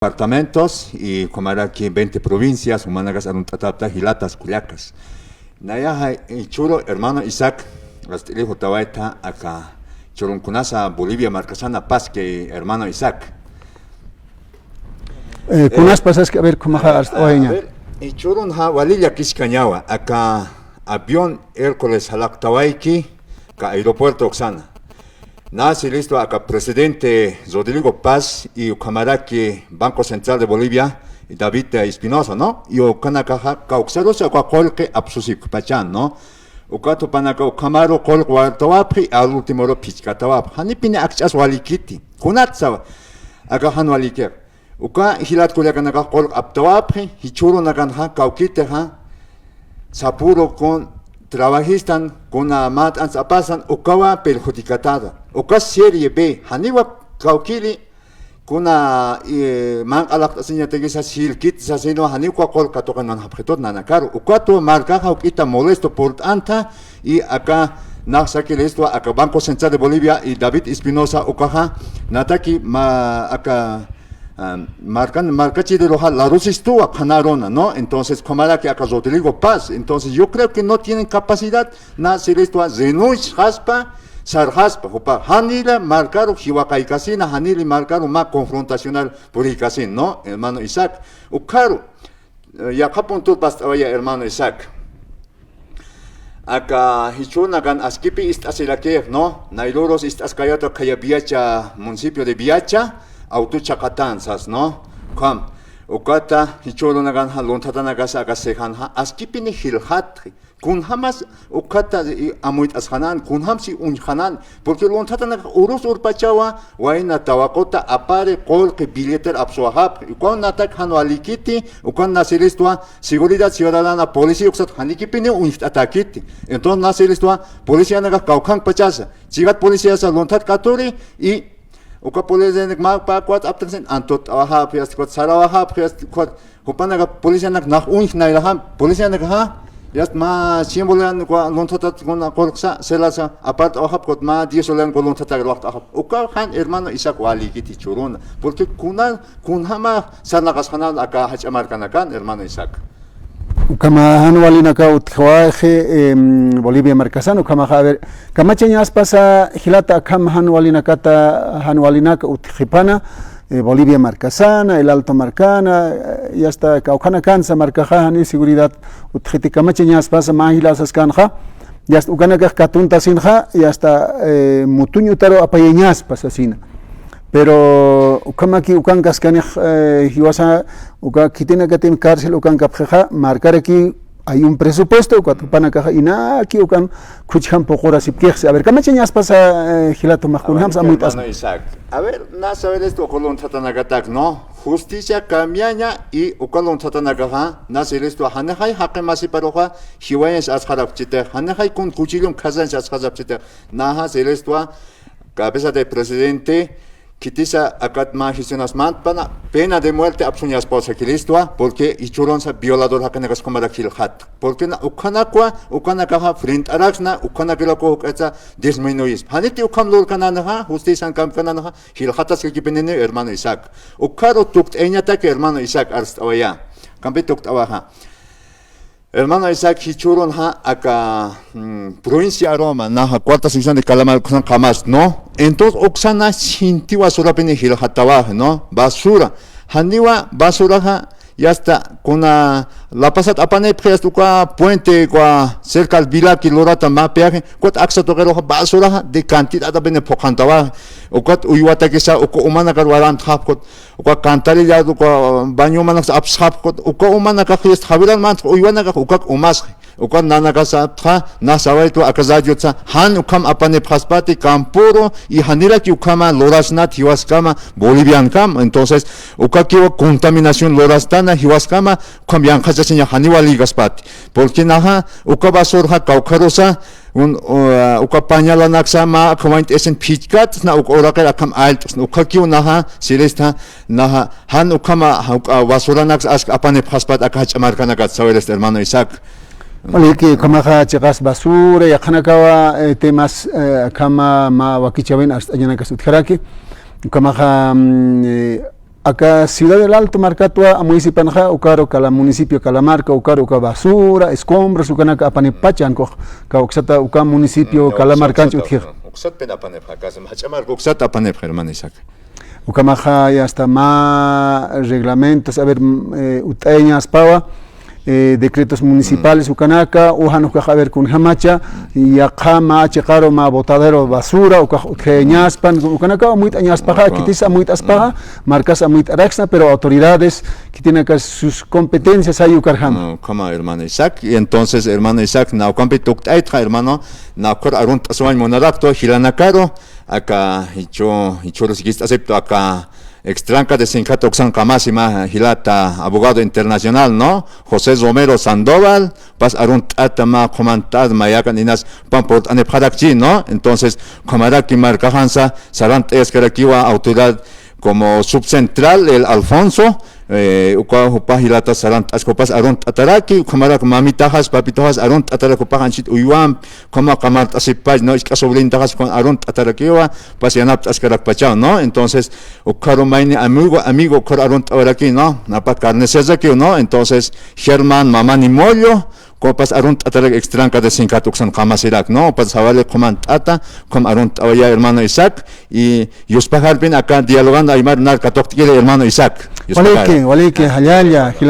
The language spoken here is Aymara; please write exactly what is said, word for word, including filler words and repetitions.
departamentos y ukhamaraki veinte provincias, jumanakas arunt'atapxta jilatas kullakas. Nayaxa, eh, jichhüru hermano Isaac, ast'ili jutawayta aka jichhürun kunasa Bolivia markasana paski, hermano Isaac. Eh, kunas pasaski, a ver, kumaxa, eh, arst'awayaña. A ver, jichhürunxa wali llakiskañawa, aka avión Hércules jalaqtawayki, aka aeropuerto uksana. Nasi listo aka presidente Rodrigo Paz y ukhamaraki Banco Central de Bolivia, David, eh, Espinosa, ¿no? Y ukanakaxa kawksarusa uka qullqi apsusipkpachan, ¿no? Ukat jupanaka ukhamaru qullq wartawapxi, al últimoru phichkatawapxi. Janipini akch'as walikiti. Kunatsa, aka jan walikix. Uka jilat kullakanakax qullq aptawapxi, jichhürunakanxa, kawkitixa, sapüru kun trabajistan, kuna mä t'ants'apasan, ukawa perjudicatata. Uka serie B, janiwa kawkiri, kuna, eh, manq'a laqt'asiñatakisa, sillkit sasinwa, janiw uka qullq katuqin nanxapxitut nanakaru. Ukatwa markaxa juk'ita molesto purt'anta, y aka nax saki listo, aka Banco Central de Bolivia y David Espinosa ukaxa, nataki ma-, aka, ah, markan, markachiriruxa larusistuwa qhanaruna, ¿no? Entonces, ukhamaraki aka Rodrigo Paz. Entonces, yo creo que no tienen capacidad, nasi listo, renunciaspa, sarxaspa, jupa, janila markaru jiwaqaykasina, janili markaru mä confrontacional puriykasin, ¿no? Hermano Isaac, ukharu, eh, yaqha puntuta past'awaya, hermano Isaac. Aka jichhürunakan askipi ist'asirakix, ¿no? Nayrürus ist'askayäta khaya Viacha, municipio de Viacha, Autuchacatán sas, ¿no? Ukham, ukata jichhürunakanxa lunthatanakasa aka Cejanxa, askipini jiljatxi. Kunjamas ukhata, i, amuyt'asxanan, kunjamsi uñjanan, porque lunthatanakax urus urpachawa, wayna tawaquta, apari, qullqi, billetera apsuwaxapxi. Ukan natak jan walikiti, ukan nasi listo, seguridad ciudadana, policía uksat janikipini uñjt'atäkiti. Entonces nasi listo, policianakax kawkhankpachasa. Chiqat policiasa lunthat katuri, y uka policianak mä pä kuat apt'asin, antut t'awajapxi, ast kuat sarawajapxi, ast kuat, jupanaka policianak nax uñj nayraxam, policianakaxa, yast mä cien bolivian kua lunthatat kuna qullqsa, selasa, apar t'awajap kuat mä diez bolivian kua lunthatak luqt'awajap. Uka jan hermano Isaac walikiti jichhüruna. Porque kuna, kunjama sarnaqasxanan aka jach'a markanakan, hermano Isaac. Ukhama jan walinaka utjawayxi, em, Bolivia markasan, ukhamaxa, a ver, kamachañaspasa jilata akham jan walinakata, jan walinaka utjxipana, eh, Bolivia markasana, El Alto markana, eh, y hasta kawkhanakansa markaxa jani seguridad utjiti kamachañaspasa mä jila saskanxa, y hasta ukanakax katuntasinxa, y hasta, eh, mutuñ utaru apayañaspa sasina. Pero ukhamaki ukankaskanix, eh, jiwasa uka khitinakatim cárcel ukankapxixa, markaraki hay un presupuesto, ukat jupanakaxa inaki ukan khuchjam puqurasipkixsi. A ver, kamachañaspasa, eh, jilata jumax kunjamsa amuyt'asma. Hermano Isaac. A ver, nasa ver esto, uka lunthatanakatak, ¿no? Justicia cambiaña y uka lunthatanakaxa, nasi listo, janixay jaqi masiparuxa, jiwañas asxarapchitix, janixay kun kuchillum khasañas asxarapchitix, naxa si listo, cabeza de presidente, khitisa akat mä gestionasmantpana, pena de muerte apsuñaspawsa jilistwa, porque jichhürunsa violador jaqinakas ukhamarak jiljat. Porque na ukhanakwa, ukhanakaxa frent'araksna, ukhanakiraku juk'atsa disminuyispa. Janiti ukham lurkananaxa, justician kamkananaxa, jiljataskakipinini, hermano Isaac. Ukharu tukt'ayañataki, hermano Isaac, arst'awaya. Kampi tukt'awaxa. Hermano Isaac, jichhürunxa aka, mm, provincia Aroma, naxa cuarta sección de Calamar, uksan qamas, ¿no? Entonces, uksana sinti basurapini jiljatawaxi, ¿no? Basura. Janiwa basuraxa, ya está, kuna La Pazat apanipxi, ya está, uka puente, uka cerca al Vilaki lurata mä peaje, ukat aksa tuqiruxa basuraxa de cantidadapini phuqhantawaxi. Ukat uywatakisa, uka umanakar warantxapxi, uka cantarilla, uka baño umanaksa apsxapxi, uka umanakax, ya está, jawiran mantx uywanakax ukak umasxi. Uka nanakasatxa, na sawaytwa aka radiotsa, jan ukham apanipxaspati campuru, y janiraki ukhama lurasnat jiwaskama boliviankam. Entonces, ukakiwa contaminación lurastana jiwaskama, ukham yanqhachasiña janiwa lïgaspati. Porque naxa, uka basurxa kawkharusa, un, u-, uka pañalanaksa mä akhawañt'asin phichkatsna, uka uraqir akham allt'sna, ukakiw naxa, sirista, naxa, jan ukhama, uka basuranaksa ask apanipxaspat aka jach'a markanakat, sawirista hermano Isaac. Waliki, ukhamaxa chiqas basura, yaqhanakawa, eh, temas, eh, akhama mä wakichäwin arst'añanakas utjaraki. Ukhamaxa, mm, eh, Aka Ciudad del Alto markatwa amuysipanxa, ukaru Cala-, municipio Calamarca, ukaru uka basura, escombros, ukanaka apanipachan, kux, ka uksata uka municipio Calamarcanch utjixa. Uksat pen apanipxa, kasi, jach'a marka uksat apanipxa, hermano Isaac. Ukamaxa ya está mä reglamentos, a ver, mm, eh, ut'ayañaspawa, eh, decretos municipales ukanaka, ujan ukax a ver kunjamacha, yaqha mä chiqaru mä botadero basura, ukax utjayañaspan, ukanaka amuyt'añaspaxa, khitis amuyt'aspaxa, markas amuyt'araksna, pero autoridades, khitinaka sus competencias ay ukarjama. Ah, ukhama, hermano Isaac. Y entonces, hermano Isaac, nawkampi tukt'aytxa, hermano, nawkar arunt'asiwañ munaraktu, jilanakaru, aka, jichhu, jichhürus jist'asiptu, aka, Extranca de Sinjat uksan qamasi mä jilata abogado internacional, ¿no? José Romero Sandoval, pas arunt'ata mä qhumant'at mä yakan inas pampa urt'anipxarakchi, ¿no? Entonces, ukhamaraki markaxansa sarant'ayaskarakiwa autoridad como subcentral, el Alfonso, eh, uka jupa jilata sarant'aska, jupas arunt'ataraki, ukhamarak mamitaxas, papitaxas arunt'ataraki jupax anchit uywampi, ukhama qamart'asipach, ¿no? Isk'a sobrinitaxas ukham arunt'atarakiwa, pas yanapt'askarakpachaw, ¿no? Entonces, ukkharu mayni amigo, amigo ukkharu arunt'awaraki, ¿no? Napa carnicerrakiw, ¿no? Entonces, Germán Mamani Mollo, ukham pas arunt'atarak Extranca de Sinjat uksan qamasirak, ¿no? Pas jawali qhumant'ata, ukham arunt'awaya hermano Isaac, y yuspajarpin aka dialogando aymar nar katuqt'kiri hermano Isaac. Yuspajar. Waliki, waliki, jallalla,